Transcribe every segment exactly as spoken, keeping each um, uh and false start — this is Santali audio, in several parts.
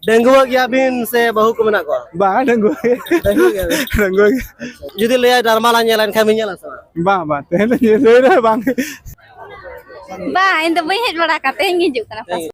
ᱰᱟᱺᱜᱩᱣᱟᱹ ᱜᱮᱭᱟ ᱵᱤᱱ ᱥᱮ ᱵᱟᱹᱦᱩ ᱠᱚ ᱢᱮᱱᱟᱜ ᱠᱚᱣᱟ? ᱵᱟᱝ, ᱰᱟᱺᱜᱩᱣᱟᱹ ᱜᱮ᱾ ᱰᱟᱺᱜᱩᱣᱟᱹ ᱜᱮᱭᱟ ᱵᱤᱱ? ᱰᱟᱺᱜᱩᱣᱟᱹ ᱜᱮ᱾ ᱡᱩᱫᱤ ᱞᱟᱹᱭᱟᱭ ᱰᱨᱟᱢᱟ ᱞᱟᱝ ᱧᱮᱞᱟ, ᱮᱱᱠᱷᱟᱱ ᱵᱤᱱ ᱧᱮᱞᱟ ᱥᱮ ᱵᱟᱝ? ᱵᱟᱝ, ᱵᱟᱝ, ᱛᱮᱦᱮᱧ ᱫᱚ ᱧᱮᱞ ᱦᱩᱭ ᱨᱮᱦᱚᱸ ᱵᱟᱝ᱾ ᱵᱟᱝ, ᱤᱧ ᱫᱚ ᱵᱟᱹᱧ ᱦᱮᱡ ᱵᱟᱲᱟ ᱟᱠᱟᱱ, ᱛᱮᱦᱮᱧ ᱜᱤᱧ ᱦᱤᱡᱩᱜ ᱠᱟᱱᱟ ᱯᱟᱥᱮ᱾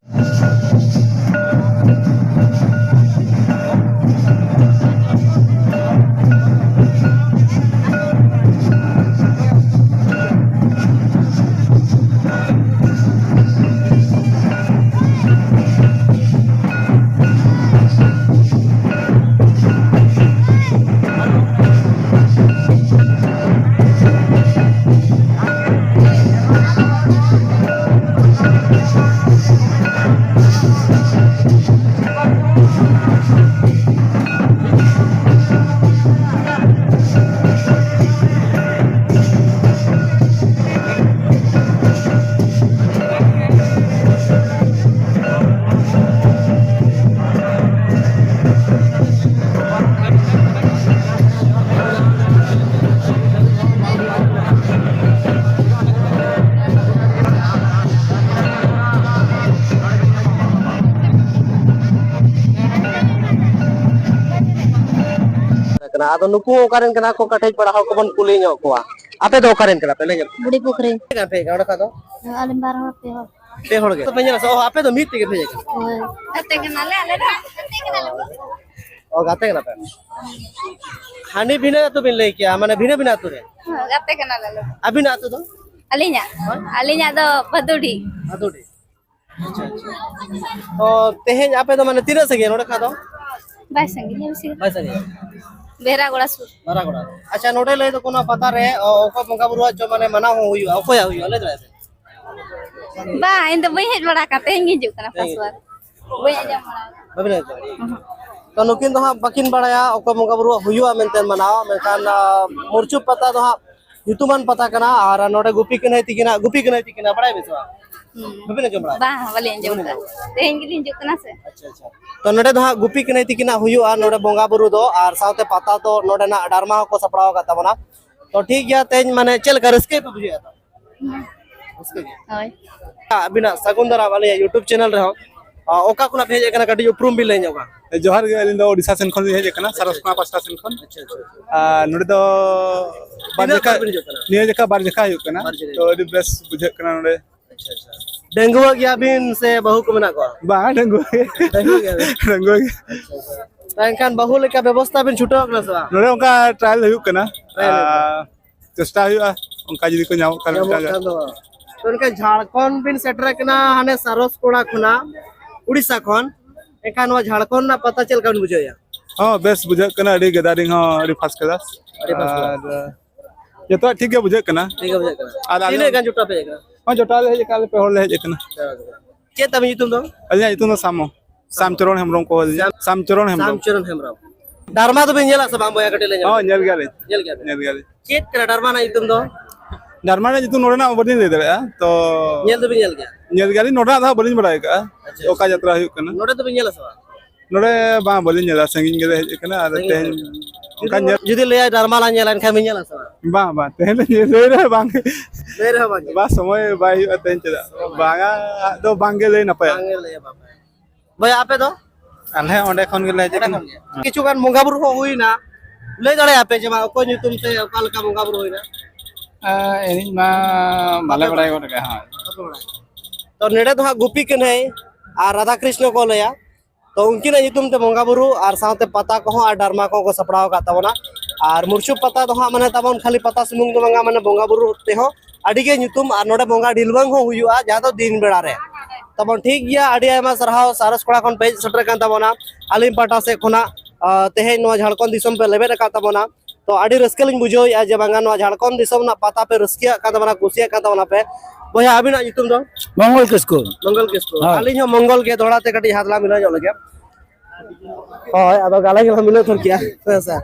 ᱠᱟᱱᱟ᱾ ᱟᱫᱚ ᱱᱩᱠᱩ ᱦᱚᱸ ᱚᱠᱟᱨᱮᱱ ᱠᱟᱱᱟ ᱠᱚ, ᱠᱟᱹᱴᱤᱡ ᱯᱟᱲᱟ ᱦᱚᱲ ᱠᱚᱵᱚᱱ ᱠᱩᱞᱤ ᱧᱚᱜ ᱠᱚᱣᱟ᱾ ᱟᱯᱮ ᱫᱚ ᱚᱠᱟᱨᱮᱱ ᱠᱟᱱᱟ ᱯᱮ? ᱞᱟᱹᱭ ᱧᱚᱜ ᱯᱮ᱾ ᱵᱩᱲᱤ ᱯᱩᱠᱷᱨᱤ᱾ ᱛᱤᱱᱟᱹᱜ ᱜᱟᱱ ᱯᱮ ᱦᱮᱡ ᱠᱟᱱᱟ ᱚᱸᱰᱮ ᱠᱷᱚᱱ ᱫᱚ? ᱟᱞᱮ ᱵᱟᱨ ᱦᱚᱲ, ᱯᱮ ᱦᱚᱲ᱾ ᱯᱮ ᱦᱚᱲ ᱜᱮ? ᱛᱚ ᱯᱮ ᱧᱮᱞᱟ ᱥᱮ? ᱚ, ᱟᱯᱮ ᱫᱚ ᱢᱤᱫ ᱛᱮᱜᱮ ᱯᱮ ᱦᱮᱡ ᱠᱟᱱᱟ? ᱦᱳᱭ᱾ ᱜᱟᱛᱮ ᱠᱟᱱᱟᱞᱮ ᱟᱞᱮ ᱫᱚ᱾ ᱚ, ᱜᱟᱛᱮ ᱠᱟᱱᱟ ᱯᱮ? ᱦᱟᱹᱱᱤ ᱵᱷᱤᱱᱟᱹ ᱟᱹᱛᱩ ᱵᱤᱱ ᱞᱟᱹᱭ ᱠᱮᱜᱼᱟ, ᱢᱟᱱᱮ ᱵᱷᱤᱱᱟᱹ ᱵᱷᱤᱱᱟᱹ ᱟᱹᱛᱩ ᱨᱮ? ᱦᱮᱸ, ᱜᱟᱛᱮ ᱠᱟᱱᱟᱞᱮ ᱟᱞᱮ ᱫᱚ᱾ ᱟᱹᱵᱤᱱᱟᱜ ᱟᱹᱛᱩ ᱫᱚ? ᱟᱹᱞᱤᱧᱟᱜ? ᱦᱳᱭ᱾ ᱟᱹᱞᱤᱧᱟᱜ ᱫᱚ ᱵᱷᱟᱫᱩᱰᱤ᱾ ᱵᱷᱟᱫᱩᱰᱤ᱾ ᱟᱪᱪᱷᱟ, ᱟᱪᱪᱷᱟ᱾ ᱛᱚ, ᱛᱮᱦᱮᱧ ᱟᱯᱮ ᱫᱚ ᱢᱟᱱᱮ ᱛᱤᱱᱟᱹᱜ ᱥᱟᱺᱜᱤᱧ ᱱᱚᱰᱮ ᱠᱷᱚᱱ ᱫᱚ? ᱵᱟᱭ ᱥᱟᱺᱜᱤᱧᱟ ᱵᱮᱥᱤ᱾ ᱵᱟᱭ ᱥᱟᱺᱜᱤᱧᱟ? ᱵᱮᱦᱨᱟᱜᱚᱲᱟ ᱥᱩᱨ᱾ ᱵᱮᱦᱨᱟᱜᱚᱲᱟ᱾ ᱟᱪᱪᱷᱟ, ᱱᱚᱰᱮ ᱞᱟᱹᱭ ᱫᱚ ᱠᱳᱱᱳ ᱯᱟᱛᱟ ᱨᱮ, ᱚ, ᱚᱠᱚᱭ ᱵᱚᱸᱜᱟ ᱵᱩᱨᱩᱣᱟᱜ ᱪᱚ ᱢᱟᱱᱮ ᱢᱟᱱᱟᱣ ᱦᱚᱸ ᱦᱩᱭᱩᱜᱼᱟ, ᱚᱠᱚᱭᱟᱜ ᱦᱩᱭᱩᱜᱼᱟ, ᱞᱟᱹᱭ ᱫᱟᱲᱮᱭᱟᱜᱼᱟ ᱯᱮ? ᱵᱟᱝ, ᱤᱧ ᱫᱚ ᱵᱟᱹᱧ ᱦᱮᱡ ᱵᱟᱲᱟ ᱟᱠᱟᱱ, ᱛᱮᱦᱮᱧ ᱜᱤᱧ ᱦᱤᱡᱩᱜ ᱠᱟᱱᱟ ᱦᱮᱸ᱾ First bar᱾ ᱵᱟᱹᱧ ᱟᱸᱡᱚᱢ ᱵᱟᱲᱟ ᱟᱠᱟᱫᱟ᱾ ᱵᱟᱹᱵᱤᱱ ᱟᱸᱡᱚᱢ ᱵᱟᱲᱟ ᱟᱠᱟᱫᱟ? ᱩᱦᱩᱸ᱾ ᱛᱚ, ᱱᱩᱠᱤᱱ ᱫᱚ ᱦᱟᱸᱜ ᱵᱟᱹᱠᱤᱱ ᱵᱟᱲᱟᱭᱟ ᱚᱠᱚᱭ ᱵᱚᱸᱜᱟ ᱵᱩᱨᱩᱣᱟᱜ ᱦᱩᱭᱩᱜᱼᱟ ᱢᱮᱱᱛᱮ ᱢᱟᱱᱟᱣ, ᱢᱮᱱᱠᱷᱟᱱ, ᱟ, ᱢᱩᱨᱪᱩ ᱯᱟᱛᱟ ᱫᱚ ᱦᱟᱸᱜ ᱧᱩᱛᱩᱢᱟᱱ ᱯᱟᱛᱟ ᱠᱟᱱᱟ᱾ ᱟᱨ ᱱᱚᱰᱮ ᱜᱩᱯᱤ ᱠᱟᱹᱱᱟᱹᱭ ᱛᱤᱠᱤᱱᱟᱜ, ᱜᱩᱯᱤ ᱠᱟᱹᱱᱟᱹᱭ ᱛᱤᱠᱤᱱᱟᱜ, ᱵᱟᱲᱟᱭ ᱵᱮᱱ ᱥᱮ ᱵᱟᱝ? ᱦᱩᱸ᱾ ᱵᱟᱹᱵᱤᱱ ᱟᱸᱡᱚᱢ ᱵᱟᱲᱟ ᱟᱠᱟᱫᱟ? ᱵᱟᱝ, ᱵᱟᱹᱞᱤᱧ ᱟᱸᱡᱚᱢ ᱵᱟᱹᱵᱤᱱ ᱟᱠᱟᱫᱟ᱾ ᱟᱸᱡᱚᱢ ᱟᱠᱟᱫᱟ? ᱛᱮᱦᱮᱧ ᱜᱮᱞᱤᱧ ᱦᱤᱡᱩᱜ ᱠᱟᱱᱟ ᱥᱮ᱾ ᱟᱪᱪᱷᱟ, ᱟᱪᱪᱷᱟ᱾ ᱛᱚ, ᱱᱚᱰᱮ ᱫᱚ ᱦᱟᱸᱜ ᱜᱩᱯᱤ ᱠᱟᱹᱱᱟᱹᱭ ᱛᱤᱠᱤᱱᱟᱜ ᱦᱩᱭᱩᱜᱼᱟ, ᱱᱚᱰᱮ ᱵᱚᱸᱜᱟ ᱵᱩᱨᱩ ᱫᱚ, ᱟᱨ ᱥᱟᱶᱛᱮ ᱯᱟᱛᱟ ᱫᱚ ᱱᱚᱰᱮᱱᱟᱜ ᱰᱨᱟᱢᱟ ᱦᱚᱸᱠᱚ ᱥᱟᱯᱲᱟᱣ ᱟᱠᱟᱫ ᱛᱟᱵᱚᱱᱟ᱾ ᱛᱚ, ᱴᱷᱤᱠ ᱜᱮᱭᱟ, ᱛᱮᱦᱮᱧ ᱢᱟᱱᱮ ᱪᱮᱫ ᱞᱮᱠᱟ ᱨᱟᱹᱥᱠᱟᱹ ᱯᱮ ᱵᱩᱡᱷᱟᱹᱣᱮᱫᱼᱟ ᱛᱚ? ᱦᱩᱸ᱾ ᱨᱟᱹᱥᱠᱟᱹ ᱜᱮ? ᱦᱳᱭ᱾ ᱟᱹᱵᱤᱱᱟᱜ ᱥᱟᱹᱜᱩᱱ ᱫᱟᱨᱟᱢ ᱟᱹᱞᱤᱧᱟᱜ YouTube channel ᱨᱮᱦᱚᱸ᱾ ᱚᱠᱟ ᱠᱷᱚᱱᱟᱜ ᱯᱮ ᱦᱮᱡ ᱟᱠᱟᱱᱟ, ᱠᱟᱹᱴᱤᱡ ᱩᱯᱨᱩᱢ ᱵᱤᱱ ᱞᱟᱹᱭ ᱧᱚᱜᱟ? ᱡᱚᱦᱟᱨ ᱜᱮ, ᱟᱹᱞᱤᱧ ᱫᱚ ᱳᱰᱤᱥᱟ ᱥᱮᱱ ᱠᱷᱚᱱ ᱞᱤᱧ ᱦᱮᱡ ᱟᱠᱟᱱᱟ, ᱥᱟᱨᱚᱥᱠᱷᱚᱱᱟ ᱯᱟᱥᱴᱟ ᱥᱮᱱ ᱠᱷᱚᱱ᱾ ᱟᱪᱪᱷᱟ, ᱟᱪᱪᱷᱟ, ᱟᱪᱪᱷᱟ᱾ ᱟᱨ ᱱᱚᱰᱮ ᱫᱚ ᱵᱟᱨ ᱛᱤᱱᱟᱹᱜ ᱡᱚᱠᱷᱟ, ᱵᱟᱨ ᱵᱤᱱ ᱦᱤᱡᱩᱜ ᱠᱟᱱᱟ? ᱱᱤᱭᱟᱹ ᱡᱚᱠᱷᱟ ᱵᱟᱨ ᱡᱚᱠᱷᱟ ᱦᱩᱭᱩᱜ ᱠᱟᱱᱟ᱾ ᱵᱟᱨ ᱡᱚᱠᱷᱟ᱾ ᱛᱚ ᱟᱹᱰᱤ ᱵᱮᱥ ᱵᱩᱡᱷᱟᱹᱜ ᱠᱟᱱᱟ ᱱᱚᱰᱮ᱾ ᱟᱪᱪᱷᱟ, ᱟᱪᱪᱷᱟ᱾ ᱰᱟᱺᱜᱩᱣᱟᱹ ᱜᱮᱭᱟ ᱵᱤᱱ ᱥᱮ ᱵᱟᱹᱦᱩ ᱠᱚ ᱢᱮᱱᱟᱜ ᱠᱚᱣᱟ? ᱵᱟᱝ, ᱰᱟᱺᱜᱩᱣᱟᱹ ᱜᱮ᱾ ᱰᱟᱺᱜᱩᱣᱟᱹ ᱜᱮᱭᱟ ᱵᱤᱱ? ᱰᱟᱺᱜᱩᱣᱟᱹ ᱜᱮ᱾ ᱟᱪᱪᱷᱟ, ᱟᱪᱪᱷᱟ᱾ ᱛᱚ ᱮᱱᱠᱷᱟᱱ ᱵᱟᱹᱦᱩ ᱞᱮᱠᱟ ᱵᱮᱵᱚᱥᱛᱷᱟ ᱵᱤᱱ ᱪᱷᱩᱴᱟᱹᱣ ᱠᱟᱱᱟ ᱥᱮ ᱵᱟᱝ? ᱱᱚᱰᱮ ᱚᱱᱠᱟ ᱴᱨᱟᱭᱟᱞ ᱦᱩᱭᱩᱜ ᱠᱟᱱᱟ᱾ ᱴᱨᱟᱭᱟᱞ ᱦᱩᱭᱩᱜ ᱠᱟᱱᱟ᱾ ᱟᱨ ᱪᱮᱥᱴᱟ ᱦᱩᱭᱩᱜᱼᱟ, ᱚᱱᱠᱟ ᱡᱩᱫᱤ ᱠᱚ ᱧᱟᱢᱚᱜ ᱠᱷᱟᱱ ᱧᱟᱢᱚᱜ ᱢᱤᱫᱴᱟᱝ ᱜᱟᱱ᱾ ᱠᱷᱟᱱ ᱫᱚ᱾ ᱛᱚ ᱮᱱᱠᱷᱟᱱ ᱡᱷᱟᱲᱠᱷᱚᱸᱰ ᱵᱤᱱ ᱥᱮᱴᱮᱨ ᱠᱟᱱᱟ, ᱦᱟᱱᱮ ᱥᱟᱨᱚᱥ ᱠᱚᱲᱟ ᱠᱷᱚᱱᱟᱜ ᱩᱲᱤᱥᱥᱟ ᱠᱷᱚᱱ, ᱮᱱᱠᱷᱟᱱ ᱱᱚᱣᱟ ᱡᱷᱟᱲᱠᱷᱚᱸᱰ ᱨᱮᱱᱟᱜ ᱯᱟᱛᱟ ᱪᱮᱫ ᱞᱮᱠᱟ ᱵᱤᱱ ᱵᱩᱡᱷᱟᱹᱣᱮᱫᱼᱟ? ᱦᱚᱸ, ᱵᱮᱥ ᱵᱩᱡᱷᱟᱹᱜ ᱠᱟᱱᱟ, ᱟᱹᱰᱤ ᱜᱮᱫᱟᱨᱤᱝ ᱦᱚᱸ ᱟᱹᱰᱤ ᱯᱷᱟᱥᱴ ᱠᱞᱟᱥ᱾ ᱟᱹᱰᱤ ᱯᱷᱟᱥᱴ ᱠᱞᱟᱥ᱾ ᱟᱨ ᱡᱚᱛᱚᱣᱟᱜ ᱴᱷᱤᱠ ᱜᱮ ᱵᱩᱡᱷᱟᱹᱜ ᱠᱟᱱᱟ᱾ ᱴᱷᱤᱠ ᱜᱮ ᱵᱩᱡᱷᱟᱹᱜ ᱠᱟᱱᱟ᱾ ᱟᱨ ᱟᱞᱮ ᱛᱤᱱᱟᱹᱜ ᱜᱟᱱ ᱡᱚᱴᱟᱣ ᱯᱮ ᱦᱮᱡ ᱟᱠᱟᱱᱟ? ᱦᱚᱸ, ᱡᱚᱴᱟᱣ ᱞᱮ ᱦᱮᱡ ᱟᱠᱟᱱᱟ, ᱟᱞᱮ ᱯᱮ ᱦᱚᱲ ᱞᱮ ᱦᱮᱡ ᱟᱠᱟᱱᱟ᱾ ᱪᱮᱫ ᱛᱟᱵᱤᱱ ᱧᱩᱛᱩᱢ ᱫᱚ? ᱟᱹᱞᱤᱧᱟᱜ ᱧᱩᱛᱩᱢ ᱫᱚ ᱥᱟᱢᱚ, ᱥᱟᱢ ᱪᱚᱨᱚᱱ ᱦᱮᱢᱵᱨᱚᱢ ᱠᱚ ᱦᱚᱦᱚ ᱞᱤᱧᱟ᱾ ᱥᱟᱢ ᱪᱚᱨᱚᱱ ᱦᱮᱢᱵᱨᱚᱢ᱾ ᱥᱟᱢ ᱪᱚᱨᱚᱱ ᱦᱮᱢᱵᱨᱚᱢ᱾ ᱰᱟᱨᱢᱟ ᱫᱚᱵᱤᱱ ᱧᱮᱞᱟ ᱥᱮ ᱵᱟᱝ ᱵᱚᱭᱦᱟ? ᱠᱟᱹᱴᱤᱡ ᱞᱟᱹᱭ ᱧᱚᱜ ᱦᱚᱸ, ᱵᱤᱱ᱾ ᱧᱮᱞ ᱜᱮᱭᱟᱞᱤᱧ᱾ ᱧᱮᱞ ᱜᱮᱭᱟ ᱵᱤᱱ? ᱧᱮᱞ ᱜᱮᱭᱟᱞᱤᱧ᱾ ᱪᱮᱫ ᱠᱟᱱᱟ ᱰᱟᱨᱢᱟ ᱨᱮᱱᱟᱜ ᱧᱩᱛᱩᱢ ᱫᱚ? ᱰᱟᱨᱢᱟ ᱨᱮᱱᱟᱜ ᱧᱩᱛᱩᱢ ᱱᱚᱰᱮᱱᱟᱜ ᱵᱟᱹᱞᱤᱧ ᱞᱟᱹᱭ ᱫᱟᱲᱮᱭᱟᱜᱼᱟ, ᱛᱚ ᱧᱮᱞ ᱫᱚᱵᱤᱱ ᱧᱮᱞ ᱜᱮᱭᱟ? ᱧᱮᱞ ᱜᱮᱭᱟᱞᱤᱧ, ᱱᱚᱰᱮᱱᱟᱜ ᱫᱚ ᱦᱟᱸᱜ ᱵᱟᱹᱞᱤᱧ ᱵᱟᱲᱟᱭ ᱟᱠᱟᱜᱼᱟ, ᱟᱪᱪᱷᱟ, ᱚᱠᱟ ᱟᱪᱪᱷᱟ᱾ ᱡᱟᱛᱨᱟ ᱦᱩᱭᱩᱜ ᱠᱟᱱᱟ᱾ ᱱᱚᱰᱮ ᱫᱚᱵᱤᱱ ᱧᱮᱞᱟ ᱥᱮ ᱵᱟᱝ? ᱱᱚᱰᱮ ᱵᱟᱝ, ᱵᱟᱹᱞᱤᱧ ᱧᱮᱞᱟ, ᱥᱟᱺᱜᱤᱧ ᱜᱮᱞᱮ ᱦᱮᱡ ᱟᱠᱟᱱᱟ᱾ ᱟᱨ ᱥᱟᱺᱜᱤᱧ ᱛᱮᱦᱮᱧ ᱨᱮ᱾ ᱚᱱᱠᱟ ᱡᱩᱫᱤ, ᱧᱮᱞ ᱡᱩᱫᱤ ᱞᱟᱹᱭᱟᱭ ᱰᱟᱨᱢᱟ ᱞᱟᱝ ᱧᱮᱞᱟ, ᱮᱱᱠᱷᱟᱱ ᱵᱤᱱ ᱧᱮᱞᱟ ᱥᱮ ᱵᱟᱝ? ᱵᱟᱝ, ᱵᱟᱝ, ᱛᱮᱦᱮᱧ ᱫᱚ ᱞᱟᱹᱭ ᱨᱮᱦᱚᱸ ᱵᱟᱝ, ᱞᱟᱹᱭ ᱨᱮᱦᱚᱸ ᱵᱟᱝ᱾ ᱵᱟᱝ, ᱥᱚᱢᱚᱭ ᱵᱟᱭ ᱦᱩᱭᱩᱜᱼᱟ ᱛᱮᱦᱮᱧ, ᱪᱮᱫᱟᱜ? ᱵᱟᱝᱟ, ᱟᱜ ᱫᱚ ᱵᱟᱝ ᱜᱮ ᱞᱟᱹᱭ ᱱᱟᱯᱟᱭᱟ᱾ ᱵᱟᱝ ᱜᱮ ᱞᱟᱹᱭᱟ ᱵᱟᱝ᱾ ᱵᱚᱭᱦᱟ, ᱟᱯᱮ ᱫᱚ? ᱟᱞᱮ ᱦᱚᱸ ᱚᱸᱰᱮ ᱠᱷᱚᱱ ᱜᱮᱞᱮ ᱦᱮᱡ ᱚᱸᱰᱮ ᱟᱠᱟᱱᱟ᱾ ᱠᱷᱚᱱ ᱜᱮ? ᱦᱮᱸ᱾ ᱠᱤᱪᱷᱩ ᱜᱟᱱ ᱵᱚᱸᱜᱟ ᱵᱩᱨᱩ ᱦᱚᱸ ᱦᱩᱭᱱᱟ, ᱞᱟᱹᱭ ᱫᱟᱲᱮᱭᱟᱜᱼᱟ ᱯᱮ ᱡᱮ ᱵᱟᱝ ᱚᱠᱚᱭ ᱧᱩᱛᱩᱢ ᱛᱮ ᱚᱠᱟ ᱞᱮᱠᱟ ᱵᱚᱸᱜᱟ ᱵᱩᱨᱩ ᱦᱩᱭᱱᱟ? ᱟᱨ ᱮᱱᱮᱡ ᱢᱟ ᱵᱟᱞᱮ ᱵᱟᱲᱟᱭ ᱜᱚᱫ ᱠᱟᱜᱼᱟ, ᱦᱳᱭ᱾ ᱵᱟᱯᱮ ᱵᱟᱲᱟᱭᱟ? ᱛᱚ ᱱᱚᱰᱮ ᱫᱚ ᱦᱟᱸᱜ ᱜᱩᱯᱤ ᱠᱟᱹᱱᱦᱟᱹᱭ ᱟᱨ ᱨᱟᱫᱷᱟ ᱠᱨᱤᱥᱱᱚ ᱠᱚ ᱞᱟᱹᱭᱟ᱾ ᱛᱚ ᱩᱱᱠᱤᱱᱟᱜ ᱧᱩᱛᱩᱢ ᱛᱮ ᱵᱚᱸᱜᱟ ᱵᱩᱨᱩ ᱟᱨ ᱥᱟᱶᱛᱮ ᱯᱟᱛᱟ ᱠᱚᱦᱚᱸ ᱟᱨ ᱰᱟᱨᱢᱟ ᱠᱚᱦᱚᱸ ᱠᱚ ᱥᱟᱯᱲᱟᱣ ᱟᱠᱟᱫ ᱛᱟᱵᱚᱱᱟ᱾ ᱟᱨ ᱢᱩᱨᱥᱩᱵ ᱯᱟᱛᱟ ᱫᱚ ᱦᱟᱸᱜ ᱢᱟᱱᱮ ᱛᱟᱵᱚᱱ ᱠᱷᱟᱹᱞᱤ ᱯᱟᱛᱟ ᱥᱩᱢᱩᱝ ᱫᱚ ᱵᱟᱝᱟ, ᱢᱟᱱᱮ ᱵᱚᱸᱜᱟ ᱵᱩᱨᱩ ᱛᱮᱦᱚᱸ ᱟᱹᱰᱤ ᱜᱮ ᱧᱩᱛᱩᱢ, ᱟᱨ ᱱᱚᱰᱮ ᱵᱚᱸᱜᱟ ᱰᱷᱤᱞᱣᱟᱹᱝ ᱦᱚᱸ ᱦᱩᱭᱩᱜᱼᱟ, ᱡᱟᱦᱟᱸ ᱫᱚ ᱫᱤᱱ ᱵᱮᱲᱟ ᱨᱮ᱾ ᱛᱟᱵᱚᱱ ᱴᱷᱤᱠ ᱜᱮᱭᱟ, ᱟᱹᱰᱤ ᱟᱭᱢᱟ ᱥᱟᱨᱦᱟᱣ ᱥᱟᱨᱚᱥ ᱠᱚᱲᱟ ᱠᱷᱚᱱ ᱯᱮ ᱦᱮᱡ ᱥᱮᱴᱮᱨ ᱟᱠᱟᱱ ᱛᱟᱵᱚᱱᱟ᱾ ᱟᱹᱞᱤᱧ ᱯᱟᱦᱴᱟ ᱥᱮᱫ ᱠᱷᱚᱱᱟᱜ, ᱟᱸ, ᱛᱮᱦᱮᱧ ᱱᱚᱣᱟ ᱡᱷᱟᱲᱠᱷᱚᱸᱰ ᱫᱤᱥᱚᱢ ᱯᱮ ᱞᱮᱵᱮᱫ ᱟᱠᱟᱫ ᱛᱟᱵᱚᱱᱟ, ᱛᱚ ᱟᱹᱰᱤ ᱨᱟᱹᱥᱠᱟᱹ ᱞᱤᱧ ᱵᱩᱡᱷᱟᱹᱣᱮᱫᱼᱟ ᱡᱮ ᱵᱟᱝᱟ ᱱᱚᱣᱟ ᱡᱷᱟᱲᱠᱷᱚᱸᱰ ᱫᱤᱥᱚᱢ ᱨᱮᱱᱟᱜ ᱯᱟᱛᱟ ᱯᱮ ᱨᱟᱹᱥᱠᱟᱹᱭᱟᱜ ᱠᱟᱱ ᱛᱟᱵᱚᱱᱟ, ᱠᱩᱥᱤᱭᱟᱜ ᱠᱟᱱ ᱛᱟᱵᱚᱱᱟ ᱯᱮ᱾ ᱵᱚᱭᱦᱟ, ᱟᱹᱵᱤᱱᱟᱜ ᱧᱩᱛᱩᱢ ᱫᱚ? ᱢᱚᱝᱜᱚᱞ ᱠᱤᱥᱠᱩ᱾ ᱢᱚᱝᱜᱚᱞ ᱠᱤᱥᱠᱩ᱾ ᱦᱳᱭ᱾ ᱟᱹᱞᱤᱧ ᱦᱚᱸ ᱢᱚᱝᱜᱚᱞ ᱜᱮ, ᱫᱚᱦᱲᱟ ᱛᱮ ᱠᱟᱹᱴᱤᱡ ᱦᱟᱛ ᱞᱟᱝ ᱢᱤᱞᱟᱹᱣ ᱧᱚᱜ ᱞᱮᱜᱮ᱾ ᱦᱳᱭ, ᱟᱫᱚ ᱜᱟᱞᱟ ᱜᱮᱞᱟᱝ ᱢᱤᱞᱟᱹᱣ ᱛᱷᱚᱨ ᱠᱮᱜᱼᱟ᱾ ᱦᱮᱸ ᱥᱮ?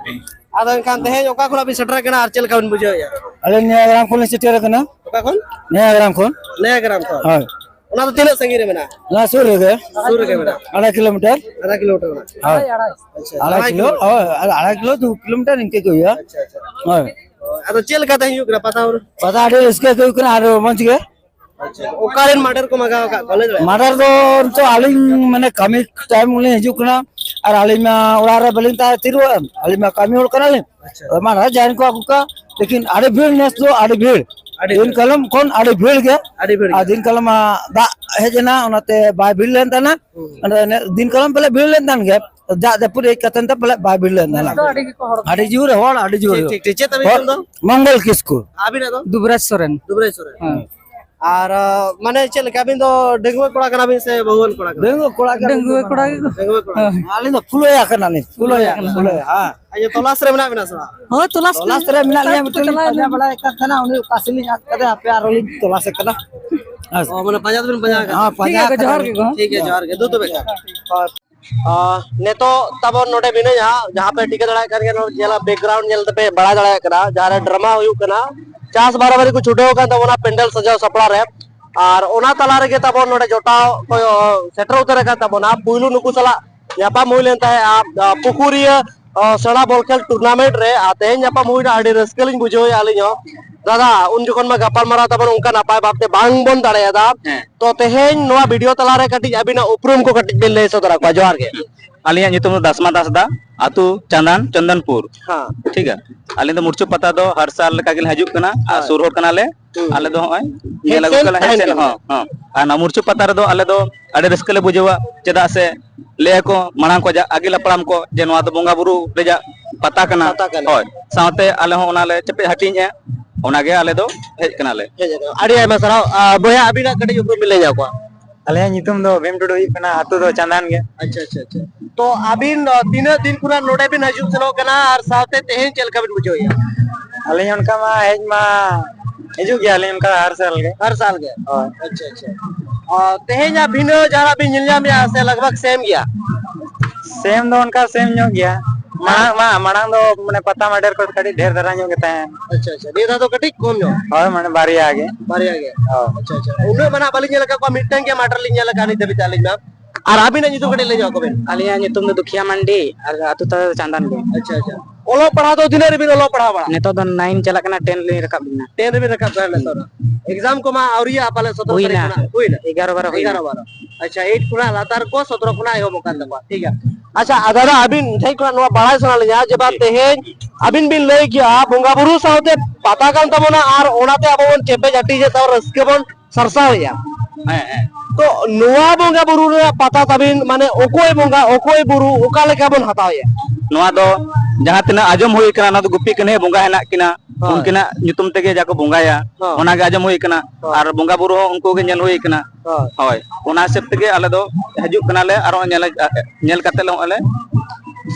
ᱟᱫᱚ ᱮᱱᱠᱷᱟᱱ ᱛᱮᱦᱮᱧ ᱚᱠᱟ ᱠᱷᱚᱱᱟᱜ ᱵᱤᱱ ᱥᱮᱴᱮᱨ ᱟᱠᱟᱱᱟ ᱟᱨ ᱪᱮᱫ ᱞᱮᱠᱟ ᱵᱤᱱ ᱵᱩᱡᱷᱟᱹᱣᱮᱫᱼᱟ? ᱟᱞᱮ ᱱᱤᱭᱟᱹ ᱜᱨᱟᱢ ᱠᱷᱚᱱ ᱞᱮ ᱥᱮᱴᱮᱨ ᱟᱠᱟᱱᱟ᱾ ᱚᱠᱟ ᱠᱷᱚᱱ? ᱱᱤᱭᱟᱹ ᱜᱨᱟᱢ ᱠᱷᱚᱱ᱾ ᱱᱚᱭᱟ ᱜᱨᱟᱢ ᱠᱷᱚᱱ᱾ ᱦᱳᱭ᱾ ᱚᱱᱟ ᱫᱚ ᱛᱤᱱᱟᱹᱜ ᱥᱟᱺᱜᱤᱧ ᱨᱮ ᱢᱮᱱᱟᱜᱼᱟ? ᱱᱚᱣᱟ ᱥᱩᱨ ᱨᱮᱜᱮ᱾ ᱥᱩᱨ ᱨᱮᱜᱮ ᱢᱮᱱᱟᱜᱼᱟ᱾ ᱟᱲᱟᱭ ᱠᱤᱞᱳᱢᱤᱴᱟᱨ᱾ ᱟᱫᱷᱟ ᱠᱤᱞᱳᱢᱤᱴᱟᱨ ᱢᱮᱱᱟᱜᱼᱟ᱾ ᱦᱳᱭ᱾ ᱟᱪᱪᱷᱟ, ᱟᱲᱟᱭ ᱟᱲᱟᱭ ᱠᱤᱞᱳ, ᱠᱤᱞᱳᱢᱤᱴᱟᱨ᱾ ᱦᱳᱭ, ᱟᱨ ᱟᱲᱟᱭ ᱠᱤᱞᱳ, ᱫᱩ ᱠᱤᱞᱳᱢᱤᱴᱟᱨ ᱤᱱᱠᱟᱹ ᱜᱮ ᱦᱩᱭᱩᱜᱼᱟ᱾ ᱟᱪᱪᱷᱟ, ᱟᱪᱪᱷᱟ᱾ ᱦᱳᱭ᱾ ᱟᱫᱚ ᱪᱮᱫ ᱞᱮᱠᱟ ᱛᱮ ᱦᱩᱭᱩᱜ ᱠᱟᱱᱟ ᱯᱟᱛᱟ ᱦᱚᱨ? ᱯᱟᱛᱟ ᱟᱹᱰᱤ ᱨᱟᱹᱥᱠᱟᱹ ᱜᱮ ᱦᱩᱭᱩᱜ ᱠᱟᱱᱟ ᱟᱨ ᱢᱚᱡᱽ ᱜᱮ᱾ ᱚᱠᱟᱨᱮᱱ ᱢᱟᱨᱰᱟᱨ ᱠᱚ ᱢᱟᱜᱟᱣ ᱟᱠᱟᱫ ᱠᱚᱣᱟ, ᱞᱟᱹᱭ ᱫᱟᱲᱮᱭᱟᱜᱼᱟ? ᱢᱟᱨᱰᱟᱨ ᱫᱚ ᱱᱤᱛᱚᱜ ᱟᱹᱞᱤᱧ ᱢᱟᱱᱮ ᱠᱟᱹᱢᱤ ᱴᱟᱭᱤᱢ ᱞᱤᱧ ᱦᱤᱡᱩᱜ ᱠᱟᱱᱟ, ᱟᱨ ᱟᱹᱞᱤᱧ ᱢᱟ ᱚᱲᱟᱜ ᱨᱮ ᱵᱟᱹᱞᱤᱧ ᱛᱟᱦᱮᱸ ᱛᱷᱤᱨᱚᱜᱼᱟ, ᱟᱹᱞᱤᱧ ᱢᱟ ᱠᱟᱹᱢᱤ ᱦᱚᱲ ᱠᱟᱱᱟᱞᱤᱧ᱾ ᱟᱪᱪᱷᱟ᱾ ᱢᱟᱨᱰᱟᱨ ᱡᱟᱦᱟᱸᱭ ᱠᱚ ᱟᱹᱜᱩ ᱠᱚᱣᱟ, ᱞᱮᱠᱤᱱ ᱟᱹᱰᱤ ᱵᱷᱤᱲ ᱱᱮᱥ ᱫᱚ, ᱟᱹᱰᱤ ᱵᱷᱤᱲ᱾ ᱟᱹᱰᱤ ᱫᱤᱱ ᱵᱷᱤᱲ᱾ ᱠᱟᱞᱚᱢ ᱠᱷᱚᱱ ᱟᱹᱰᱤ ᱵᱷᱤᱲ ᱜᱮ᱾ ᱟᱹᱰᱤ ᱵᱷᱤᱲ ᱟᱨ ᱜᱮ᱾ ᱫᱤᱱ ᱠᱟᱞᱚᱢ ᱢᱟ ᱫᱟᱜ ᱦᱮᱡ ᱮᱱᱟ, ᱚᱱᱟᱛᱮ ᱵᱟᱭ ᱵᱷᱤᱲ ᱞᱮᱱ ᱛᱟᱦᱮᱱᱟ᱾ ᱦᱩᱸ᱾ ᱟᱫᱚ ᱮᱱᱮ ᱫᱤᱱ ᱠᱟᱞᱚᱢ ᱯᱟᱞᱮ ᱵᱷᱤᱲ ᱞᱮᱱ ᱛᱟᱦᱮᱱ ᱜᱮ, ᱫᱟᱜ ᱡᱟᱹᱯᱩᱫ ᱦᱮᱡ ᱠᱟᱛᱮ ᱛᱮ ᱯᱟᱞᱮ ᱵᱟᱭ ᱵᱷᱤᱲ ᱞᱮᱱ ᱛᱟᱦᱮᱱᱟ᱾ ᱱᱮᱥ ᱫᱚ ᱟᱹᱰᱤ ᱜᱮᱠᱚ ᱦᱚᱲ ᱠᱟᱱᱟ᱾ ᱟᱹᱰᱤ ᱡᱳᱨ ᱦᱚᱲ, ᱟᱹᱰᱤ ᱡᱳᱨ ᱴᱷᱤᱠ, ᱦᱚᱲ᱾ ᱴᱷᱤᱠ, ᱴᱷᱤᱠ᱾ ᱪᱮᱫ ᱛᱟᱵᱤᱱ ᱦᱚᱲ, ᱧᱩᱛᱩᱢ ᱫᱚ? ᱢᱚᱝᱜᱚᱞ ᱠᱤᱥᱠᱩ᱾ ᱟᱹᱵᱤᱱᱟᱜ ᱫᱚ? ᱫᱩᱵᱽᱨᱟᱡᱽ ᱥᱚᱨᱮᱱ᱾ ᱫᱩᱵᱽᱨᱟᱡᱽ ᱥᱚᱨᱮᱱ᱾ ᱦᱮᱸ᱾ ᱟᱨ, ᱟᱸ, ᱢᱟᱱᱮ ᱪᱮᱫ ᱞᱮᱠᱟ, ᱟᱹᱵᱤᱱ ᱫᱚ ᱰᱟᱺᱜᱩᱣᱟᱹ ᱠᱚᱲᱟ ᱠᱟᱱᱟ ᱵᱤᱱ ᱥᱮ ᱵᱟᱹᱦᱩᱣᱟᱱ ᱠᱚᱲᱟ ᱠᱟᱱᱟ ᱵᱤᱱ? ᱰᱟᱺᱜᱩᱣᱟᱹ ᱠᱚᱲᱟ ᱜᱮ᱾ ᱰᱟᱺᱜᱩᱣᱟᱹ ᱠᱚᱲᱟ ᱜᱮ᱾ ᱰᱟᱺᱜᱩᱣᱟᱹ ᱠᱚᱲᱟ᱾ ᱦᱮᱸ᱾ ᱟᱹᱞᱤᱧ ᱫᱚ ᱠᱷᱩᱞᱟᱹᱭᱟ ᱠᱟᱱᱟᱞᱤᱧ, ᱠᱷᱩᱞᱟᱹᱭᱟ, ᱠᱷᱩᱞᱟᱹᱭᱟ᱾ ᱦᱮᱸ᱾ ᱟᱪᱪᱷᱟ, ᱛᱚᱞᱟᱥ ᱨᱮ ᱢᱮᱱᱟᱜ ᱵᱤᱱᱟ ᱥᱮ ᱵᱟᱝ? ᱦᱳᱭ, ᱛᱚᱞᱟᱥ ᱛᱚᱞᱟᱥ ᱨᱮ ᱢᱮᱱᱟᱜ ᱞᱤᱧᱟ᱾ ᱢᱤᱫᱴᱮᱱ ᱞᱤᱧ ᱯᱟᱸᱡᱟ ᱵᱟᱲᱟᱭᱮᱫ ᱠᱟᱱ ᱛᱟᱦᱮᱱᱟ, ᱩᱱᱤ ᱚᱠᱟ ᱥᱮᱫ ᱞᱤᱧ ᱟᱫ ᱠᱟᱫᱮᱭᱟ, ᱦᱟᱯᱮ ᱟᱨᱦᱚᱸ ᱞᱤᱧ ᱛᱚᱞᱟᱥᱮ ᱠᱟᱱᱟ᱾ ᱦᱮᱸ᱾ ᱚ, ᱢᱟᱱᱮ ᱯᱟᱸᱡᱟ ᱫᱚᱵᱤᱱ ᱯᱟᱸᱡᱟ ᱟᱠᱟᱫᱟ? ᱦᱮᱸ, ᱯᱟᱸᱡᱟ ᱴᱷᱤᱠ ᱜᱮᱭᱟ, ᱟᱠᱟᱫ ᱡᱚᱦᱟᱨ ᱠᱟᱱᱟ᱾ ᱜᱮ ᱜᱚ᱾ ᱴᱷᱤᱠ ᱜᱮᱭᱟ, ᱡᱚᱦᱟᱨ ᱜᱮ᱾ ᱫᱩ ᱛᱚᱵᱮ ᱠᱷᱟᱱ᱾ ᱦᱳᱭ᱾ ᱟᱨ ᱱᱤᱛᱚᱜ ᱛᱟᱵᱚᱱ ᱱᱚᱰᱮ ᱢᱤᱱᱟᱹᱧᱟ, ᱡᱟᱦᱟᱸ ᱯᱮ ᱴᱷᱤᱠᱟᱹ ᱫᱟᱲᱮᱭᱟᱜ ᱠᱟᱱ ᱜᱮᱭᱟ, ᱱᱚᱰᱮ ᱧᱮᱞᱟ background ᱧᱮᱞ ᱛᱮᱯᱮ ᱵᱟᱲᱟᱭ ᱫᱟᱲᱮᱭᱟᱜ ᱠᱟᱱᱟ, ᱡᱟᱦᱟᱸ ᱨᱮ drama ᱦᱩᱭᱩᱜ ᱠᱟᱱᱟ, ᱪᱟᱥ ᱵᱟᱨᱟᱵᱟᱨᱤ ᱠᱚ ᱪᱷᱩᱴᱟᱹᱣ ᱟᱠᱟᱱ ᱛᱟᱵᱚᱱᱟ ᱯᱮᱱᱰᱮᱞ ᱥᱟᱡᱟᱣ ᱥᱟᱯᱲᱟᱣ ᱨᱮ᱾ ᱟᱨ ᱚᱱᱟ ᱛᱟᱞᱟ ᱨᱮᱜᱮ ᱛᱟᱵᱚᱱ ᱱᱚᱰᱮ ᱡᱚᱴᱟᱣ ᱠᱚ ᱥᱮᱴᱮᱨ ᱩᱛᱟᱹᱨ ᱟᱠᱟᱱ ᱛᱟᱵᱚᱱᱟ᱾ ᱯᱩᱭᱞᱩ ᱱᱩᱠᱩ ᱥᱟᱞᱟᱜ ᱧᱟᱯᱟᱢ ᱦᱩᱭ ᱞᱮᱱ ᱛᱟᱦᱮᱸᱜᱼᱟ, ᱟ, ᱯᱩᱠᱷᱩᱨᱤᱭᱟᱹ, ᱟ, ᱥᱮᱬᱟ ᱵᱚᱞ ᱠᱷᱮᱞ tournament ᱨᱮ᱾ ᱟᱨ ᱛᱮᱦᱮᱧ ᱧᱟᱯᱟᱢ ᱦᱩᱭᱱᱟ, ᱟᱹᱰᱤ ᱨᱟᱹᱥᱠᱟᱹ ᱞᱤᱧ ᱵᱩᱡᱷᱟᱹᱣᱮᱫᱼᱟ ᱟᱹᱞᱤᱧ ᱦᱚᱸ᱾ ᱫᱟᱫᱟ, ᱩᱱ ᱡᱚᱠᱷᱚᱱ ᱢᱟ ᱜᱟᱯᱟᱞᱢᱟᱨᱟᱣ ᱛᱟᱵᱚᱱ ᱚᱱᱠᱟ ᱱᱟᱯᱟᱭ ᱵᱷᱟᱵᱛᱮ ᱵᱟᱝ ᱵᱚᱱ ᱫᱟᱲᱮᱭᱟᱫᱟ᱾ ᱦᱮᱸ᱾ ᱛᱚ, ᱛᱮᱦᱮᱧ ᱱᱚᱣᱟ video ᱛᱟᱞᱟᱨᱮ ᱠᱟᱹᱴᱤᱡ ᱟᱹᱵᱤᱱᱟᱜ ᱩᱯᱨᱩᱢ ᱠᱚ ᱠᱟᱹᱴᱤᱡ ᱵᱤᱱ ᱞᱟᱹᱭ ᱥᱚᱫᱚᱨ ᱟᱠᱚᱣᱟ᱾ ᱡᱚᱦᱟᱨ ᱜᱮ᱾ ᱟᱹᱞᱤᱧᱟᱜ ᱧᱩᱛᱩᱢ ᱫᱚ ᱫᱟᱥᱢᱟ ᱦᱟᱸᱥᱫᱟ, ᱟᱹᱛᱩ ᱪᱟᱸᱫᱟᱱ, ᱪᱚᱱᱫᱚᱱᱯᱩᱨ᱾ ᱦᱮᱸ᱾ ᱴᱷᱤᱠ ᱜᱮᱭᱟ᱾ ᱟᱹᱞᱤᱧ ᱫᱚ ᱢᱩᱨᱪᱩ ᱯᱟᱛᱟ ᱫᱚ ᱦᱟᱨ ᱥᱟᱞ ᱞᱮᱠᱟ ᱜᱮᱞᱤᱧ ᱦᱤᱡᱩᱜ ᱠᱟᱱᱟ ᱟᱨ ᱦᱳᱭ᱾ ᱥᱩᱨ ᱦᱚᱲ ᱠᱟᱱᱟᱞᱮ᱾ ᱦᱩᱸ᱾ ᱟᱞᱮ ᱫᱚ ᱦᱚᱸᱜᱼᱚᱭ ᱦᱮᱡ ᱧᱮᱞ ᱟᱹᱜᱩ ᱥᱮᱱ ᱠᱟᱱᱟ, ᱦᱮᱡ ᱛᱟᱦᱮᱱ ᱥᱮᱱ ᱜᱮ᱾ ᱦᱚᱸ, ᱦᱚᱸ᱾ ᱟᱨ ᱱᱚᱣᱟ ᱢᱩᱨᱪᱩ ᱯᱟᱛᱟ ᱨᱮᱫᱚ ᱟᱞᱮ ᱫᱚ ᱟᱹᱰᱤ ᱨᱟᱹᱥᱠᱟᱹ ᱞᱮ ᱵᱩᱡᱷᱟᱹᱣᱟ, ᱪᱮᱫᱟᱜ ᱥᱮ ᱞᱟᱹᱭ ᱟᱠᱚ ᱢᱟᱲᱟᱝ ᱠᱷᱚᱱᱟᱜ ᱟᱹᱜᱤᱞ ᱦᱟᱯᱲᱟᱢ ᱠᱚ ᱡᱮ ᱱᱚᱣᱟ ᱫᱚ ᱵᱚᱸᱜᱟ ᱵᱩᱨᱩ ᱨᱮᱭᱟᱜ ᱯᱟᱛᱟ ᱠᱟᱱᱟ᱾ ᱯᱟᱛᱟ ᱠᱟᱱᱟ᱾ ᱦᱳᱭ᱾ ᱥᱟᱶᱛᱮ ᱟᱞᱮ ᱦᱚᱸ ᱚᱱᱟ ᱞᱮ ᱪᱮᱯᱮᱡ ᱦᱟᱹᱴᱤᱧᱮᱜᱼᱟ, ᱚᱱᱟᱜᱮ ᱟᱞᱮ ᱫᱚ ᱦᱮᱡ ᱠᱟᱱᱟᱞᱮ᱾ ᱦᱮᱡ ᱟᱠᱟᱱᱟ᱾ ᱟᱹᱰᱤ ᱟᱭᱢᱟ ᱥᱟᱨᱦᱟᱣ᱾ ᱟ, ᱵᱚᱭᱦᱟ, ᱟᱹᱵᱤᱱᱟᱜ ᱠᱟᱹᱴᱤᱡ ᱩᱯᱨᱩᱢ ᱵᱤᱱ ᱞᱟᱹᱭ ᱧᱚᱜ ᱟᱠᱚᱣᱟ? ᱟᱞᱮᱭᱟᱜ ᱧᱩᱛᱩᱢ ᱫᱚ ᱵᱷᱤᱢ ᱴᱩᱰᱩ ᱦᱩᱭᱩᱜ ᱠᱟᱱᱟ, ᱟᱹᱛᱩ ᱫᱚ ᱪᱟᱸᱫᱟᱱ ᱜᱮ᱾ ᱟᱪᱪᱷᱟ, ᱟᱪᱪᱷᱟ, ᱟᱪᱪᱷᱟ᱾ ᱛᱚ, ᱟᱹᱵᱤᱱ, ᱟ, ᱛᱤᱱᱟᱹᱜ ᱫᱤᱱ ᱠᱷᱚᱱᱟᱜ ᱱᱚᱰᱮ ᱵᱤᱱ ᱦᱤᱡᱩᱜ ᱥᱮᱱᱚᱜ ᱠᱟᱱᱟ ᱟᱨ ᱥᱟᱶᱛᱮ ᱛᱮᱦᱮᱧ ᱪᱮᱫ ᱞᱮᱠᱟ ᱵᱤᱱ ᱵᱩᱡᱷᱟᱹᱣᱮᱫᱼᱟ? ᱟᱹᱞᱤᱧ ᱚᱱᱠᱟ ᱢᱟ ᱦᱮᱡ ᱢᱟ ᱦᱤᱡᱩᱜ ᱜᱮᱭᱟᱞᱤᱧ ᱚᱱᱠᱟ ᱦᱟᱨ ᱥᱟᱞ ᱜᱮ᱾ ᱦᱟᱨ ᱥᱟᱞ ᱜᱮ? ᱦᱳᱭ᱾ ᱟᱪᱪᱷᱟ, ᱟᱪᱪᱷᱟ᱾ ᱚ, ᱛᱮᱦᱮᱧ ᱟᱨ ᱵᱷᱤᱱᱟᱹ ᱡᱟᱦᱟᱱᱟᱜ ᱵᱤᱱ ᱧᱮᱞ ᱧᱟᱢᱮᱜᱼᱟ ᱥᱮ ᱞᱟᱜᱽ ᱵᱷᱟᱜᱽ same ᱜᱮᱭᱟ? Same ᱫᱚ ᱚᱱᱠᱟ same ᱧᱚᱜ ᱜᱮᱭᱟ᱾ ᱢᱟᱲᱟᱝ ᱢᱟ, ᱢᱟᱲᱟᱝ ᱫᱚ ᱢᱟᱱᱮ ᱯᱟᱛᱟ ᱢᱟ ᱰᱷᱮᱨ ᱠᱚ, ᱠᱟᱹᱴᱤᱡ ᱰᱷᱮᱨ ᱫᱷᱟᱨᱟ ᱧᱚᱜ ᱜᱮ ᱛᱟᱦᱮᱸᱱ᱾ ᱟᱪᱪᱷᱟ, ᱟᱪᱪᱷᱟ᱾ ᱱᱤᱭᱟᱹ ᱫᱷᱟᱣ ᱫᱚ ᱠᱟᱹᱴᱤᱡ ᱠᱚᱢ ᱧᱚᱜ? ᱦᱳᱭ, ᱢᱟᱱᱮ ᱵᱟᱨᱭᱟ ᱜᱮ᱾ ᱵᱟᱨᱭᱟ ᱜᱮ? ᱦᱳᱭ᱾ ᱟᱪᱪᱷᱟ, ᱟᱪᱪᱷᱟ᱾ ᱩᱱᱟᱹᱜ ᱢᱟ ᱱᱟᱜ ᱵᱟᱹᱞᱤᱧ ᱧᱮᱞ ᱟᱠᱟᱫ ᱠᱚᱣᱟ, ᱢᱤᱫᱴᱟᱝ ᱜᱮ ᱢᱟᱨᱰᱟᱨ ᱞᱤᱧ ᱧᱮᱞ ᱟᱠᱟᱫᱼᱟ ᱱᱤᱛ ᱫᱷᱟᱹᱵᱤᱡ ᱛᱮ ᱟᱹᱞᱤᱧ ᱢᱟ᱾ ᱟᱨ ᱟᱹᱵᱤᱱᱟᱜ ᱧᱩᱛᱩᱢ ᱠᱟᱹᱴᱤᱡ ᱞᱟᱹᱭ ᱧᱚᱜ ᱟᱠᱚ ᱵᱤᱱ᱾ ᱟᱹᱞᱤᱧᱟᱜ ᱧᱩᱛᱩᱢ ᱫᱚ ᱫᱩᱠᱷᱤᱭᱟ ᱢᱟᱱᱰᱤ ᱟᱨ ᱟᱹᱛᱩ ᱛᱟᱞᱟ ᱫᱚ ᱪᱟᱸᱫᱟᱱ ᱜᱮ᱾ ᱟᱪᱪᱷᱟ, ᱟᱪᱪᱷᱟ᱾ ᱚᱞᱚᱜ ᱯᱟᱲᱦᱟᱣ ᱫᱚ ᱛᱤᱱᱟᱹᱜ ᱨᱮᱵᱤᱱ ᱚᱞᱚᱜ ᱯᱟᱲᱦᱟᱣ ᱵᱟᱲᱟᱜ? ᱱᱤᱛᱚᱜ ᱫᱚ ᱱᱟᱭᱤᱱ ᱪᱟᱞᱟᱜ ᱠᱟᱱᱟ, ᱴᱮᱱ ᱞᱤᱧ ᱨᱟᱠᱟᱵ ᱞᱮᱱᱟ᱾ ᱴᱮᱱ ᱨᱮᱵᱤᱱ ᱨᱟᱠᱟᱵ ᱠᱟᱱᱟ ᱱᱤᱛᱚᱜ ᱫᱚ᱾ ᱮᱠᱡᱟᱢ ᱠᱚᱢᱟ ᱟᱹᱣᱨᱤᱭᱟᱜᱼᱟ ᱯᱟᱞᱮ, ᱥᱚᱛᱨᱚ ᱛᱟᱹᱨᱤᱠᱷ ᱦᱩᱭᱱᱟ᱾ ᱠᱷᱚᱱᱟᱜ ᱦᱩᱭᱱᱟ? ᱮᱜᱟᱨᱚ ᱵᱟᱨᱚ ᱦᱩᱭᱱᱟ᱾ ᱮᱜᱟᱨᱚ ᱵᱟᱨᱚ᱾ ᱟᱪᱪᱷᱟ, ᱮᱭᱤᱴ ᱠᱷᱚᱱᱟᱜ ᱞᱟᱛᱟᱨ ᱠᱚ ᱥᱚᱛᱨᱚ ᱠᱷᱚᱱᱟᱜ ᱮᱦᱚᱵᱚᱜ ᱠᱟᱱ ᱛᱟᱠᱚᱣᱟ᱾ ᱴᱷᱤᱠ ᱜᱮᱭᱟ᱾ ᱟᱪᱪᱷᱟ, ᱟ, ᱫᱟᱫᱟ, ᱟᱹᱵᱤᱱ ᱴᱷᱮᱱ ᱠᱷᱚᱱᱟᱜ ᱱᱚᱣᱟ ᱵᱟᱲᱟᱭ ᱥᱟᱱᱟ ᱞᱤᱧᱟ ᱡᱮ ᱵᱟᱝ ᱛᱮᱦᱮᱧ ᱟᱹᱵᱤᱱ ᱵᱤᱱ ᱞᱟᱹᱭ ᱠᱮᱜᱼᱟ ᱵᱚᱸᱜᱟ ᱵᱩᱨᱩ ᱥᱟᱶᱛᱮ ᱯᱟᱛᱟ ᱠᱟᱱ ᱛᱟᱵᱚᱱᱟ ᱟᱨ ᱚᱱᱟᱛᱮ ᱟᱵᱚ ᱵᱚᱱ ᱪᱮᱯᱮᱡ ᱦᱟᱹᱴᱤᱧᱮᱫ ᱛᱟᱵᱚᱱ, ᱨᱟᱹᱥᱠᱟᱹ ᱵᱚᱱ ᱥᱟᱨᱥᱟᱣᱮᱜᱼᱟ᱾ ᱦᱮᱸ, ᱦᱮᱸ᱾ ᱛᱚ ᱱᱚᱣᱟ ᱵᱚᱸᱜᱟ ᱵᱩᱨᱩ ᱨᱮᱱᱟᱜ ᱯᱟᱛᱟ ᱛᱟᱵᱤᱱ, ᱢᱟᱱᱮ ᱚᱠᱚᱭ ᱵᱚᱸᱜᱟ, ᱚᱠᱚᱭ ᱵᱩᱨᱩ, ᱚᱠᱟ ᱞᱮᱠᱟ ᱵᱚᱱ ᱦᱟᱛᱟᱣᱮᱜᱼᱟ? ᱱᱚᱣᱟ ᱫᱚ ᱡᱟᱦᱟᱸ ᱛᱤᱱᱟᱹᱜ ᱟᱸᱡᱚᱢ ᱦᱩᱭ ᱠᱟᱱᱟ, ᱱᱚᱣᱟ ᱫᱚ ᱜᱩᱯᱤ ᱠᱟᱹᱱᱦᱟᱹᱭ ᱵᱚᱸᱜᱟ ᱦᱮᱱᱟᱜ ᱠᱤᱱᱟ, ᱦᱳᱭ᱾ ᱩᱱᱠᱤᱱᱟᱜ ᱧᱩᱛᱩᱢ ᱛᱮᱜᱮ ᱡᱟ ᱠᱚ ᱵᱚᱸᱜᱟᱭᱟ, ᱦᱳᱭ᱾ ᱚᱱᱟᱜᱮ ᱟᱸᱡᱚᱢ ᱦᱩᱭ ᱠᱟᱱᱟ᱾ ᱦᱳᱭ᱾ ᱟᱨ ᱵᱚᱸᱜᱟ ᱵᱩᱨᱩ ᱦᱚᱸ ᱩᱱᱠᱩ ᱜᱮ ᱧᱮᱞ ᱦᱩᱭ ᱠᱟᱱᱟ᱾ ᱦᱳᱭ᱾ ᱦᱳᱭ, ᱚᱱᱟ ᱦᱤᱥᱟᱹᱵ ᱛᱮᱜᱮ ᱟᱞᱮ ᱫᱚ ᱦᱤᱡᱩᱜ ᱠᱟᱱᱟᱞᱮ, ᱟᱨ ᱦᱚᱸ ᱧᱮᱞ, ᱧᱮᱞ ᱠᱟᱛᱮ ᱞᱮ ᱦᱚᱸᱜᱼᱚᱭ ᱞᱮ